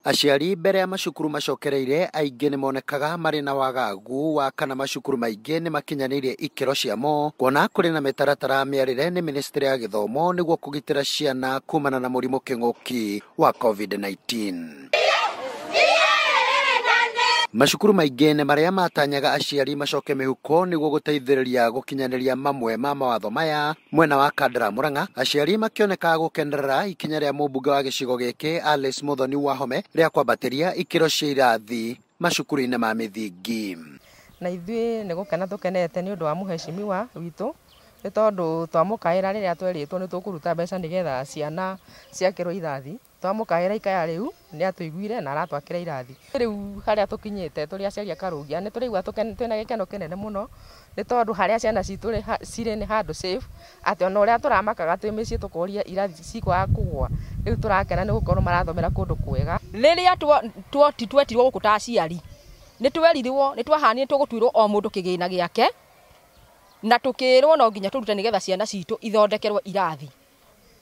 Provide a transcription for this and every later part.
Aciari mbere ya macukuru macokereire aingĩ nĩ monekaga marĩ na wagagu wa kana macukuru maingĩ nĩ makinyanĩirie ikĩro ciamo kuona kũrĩ na mĩtaratara mĩarĩre nĩ ministry ya gĩthomo nĩguo kũgitĩra ciana kumana na mũrimũ kĩng'ũki wa COVID-19. Macukuru maingĩ nĩ marĩa matanyaga aciari macoke mĩhuko nĩguo gũteithĩrĩria gũkinyanĩria mamwe ma mawatho maya. Mwena wa Kandara Murang'a, aciari makĩoneka gũkenerera ikinya rĩa mũmbunge wa gĩcigo gĩkĩ Alice Muthoni Wahome rĩa kwambatĩria ikĩro cia irathi macukuru-inĩ ma mĩthingi. Na ithuĩ nĩ gũkena tũkenete nĩ ũndũ wa mũhecimiwa witũ, nĩ tondũ twamũkaĩra rĩrĩa twerĩtwo nĩ tũkũruta mbeca nĩgetha ciana ciakĩrwo irathi. Twamũkaĩra ikaya rĩu nĩ atũiguire na aratwakĩra irathi. Rĩu harĩa tũkinyĩte tũrĩ aciari a Karũgia nĩ tũraigua twĩna gĩkeno kĩnene mũno, nĩ tondũ harĩa ciana citũ cirĩ nĩ handũ safe, atĩ ona ũrĩa tũramakaga twĩ mĩciĩ tũkoria irathi cikwaga kũgũa, rĩu tũrakena nĩ gũkorwo marathomera kũndũ kwega. Rĩrĩa twetirwo gũkũ ta aciari nĩ twerirwo nĩ twahanire tũgũtuĩrwo o mũndũ kĩgĩna gĩake, na tũkĩrwo no nginya tũrute nĩgetha ciana citũ ithondekerwo irathi.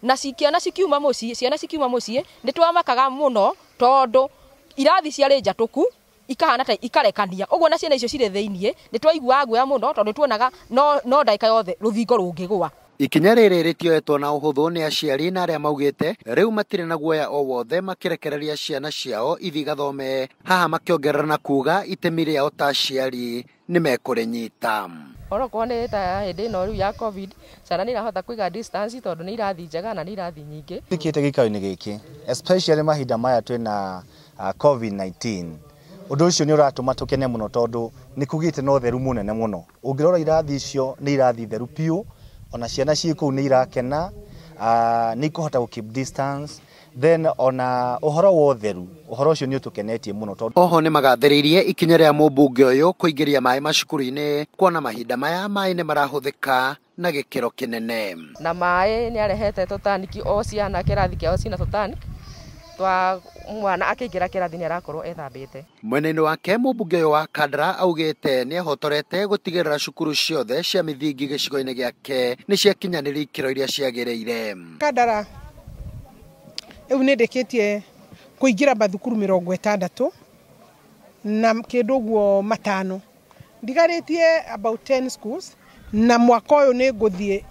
Na ciana cikiuma mũciĩ, ciana cikiuma mũciĩ nĩ twamakaga mũno tondũ irathi ciarĩ njatũku ikahana ta ikarekania ũguo, na ciana icio cirĩ thĩiniĩ nĩ twaiguaga guoya mũno tondũ tuonaga no ndagĩka yothe rũthingo rũngĩgũa. Ikinya rĩrĩ rĩtioetwo na ũhũthũ nĩ aciari na arĩa maugĩte rĩu matirĩ na guoya o wothe makĩrekereria ciana ciao ithiĩ igathome, haha makĩongerera na kuga itemi rĩao ta aciari nĩ mekũrĩnyita. Onokorwo nĩ ta hĩndĩ ĩno rĩu ya COVID, ciana nĩ irahota kũiga distance tondũ nĩ irathi njega na nĩ irathi nyingĩ. Twĩkĩte gĩikaro-inĩ gĩkĩ especially mahinda maya twĩna COVID-19, ũndũ ũcio nĩ ũratũma tũkene mũno tondũ nĩ kũgĩte na ũtheru mũnene mũno. Ũngĩrora irathi icio nĩ irathi theru biũ, ona ciana ciĩ kũu nĩ irakena, nĩ ikũhota gũ keep distance, then ona ũhoro wa ũtheru, ũhoro ũcio nĩ ũtũkenetie mũno tondũ Oho nĩ magathĩrĩirie ikinya rĩa mũmbunge ũyũ kũingĩria maĩ macukuru-inĩ, kuona mahinda maya maĩ nĩ marahũthĩka na gĩkĩro kĩnene. Na maĩ nĩ arehete tũtaniki, o ciana kĩrathi kĩao cina tũtaniki twa mwana akĩingĩra kĩrathi nĩ arakorwo ethambĩte. Mwena-inĩ wake mũmbunge ũyũ wa Kandara augĩte nĩ ahotorete gũtigĩrĩra cukuru ciothe cia mĩthingi gĩcigo-inĩ gĩake nĩ ciakinyanĩria ikĩro iria ciagĩrĩire. Kandara rĩu nĩ ndĩkĩtie kũingĩra mathukuru 60 na kĩndũ ũguo 5, ndigarĩtie about 10 schools, na mwaka ũyũ nĩ ngũthiĩ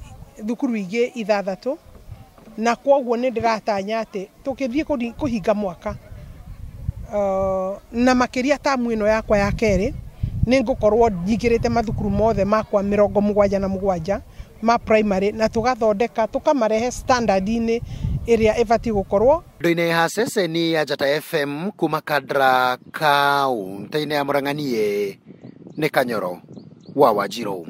thukuru ingĩ 6, na kwoguo nĩ ndĩratanya atĩ tũkĩthiĩ kũhinga mwaka na makĩria tamu ĩno yakwa ya kerĩ nĩ ngũkorwo nyingĩrĩte mathukuru mothe makwa 77 ma primary, na tũgathondeka tũkamarehe standard-inĩ ĩrĩa ĩbatiĩ gũkorwo. Ndũ-inĩ ha ceceni ya Njata FM kuma Kandara kaũntĩ-inĩ ya Murang'a, niĩ nĩ Kanyoro wa Wanjirũ.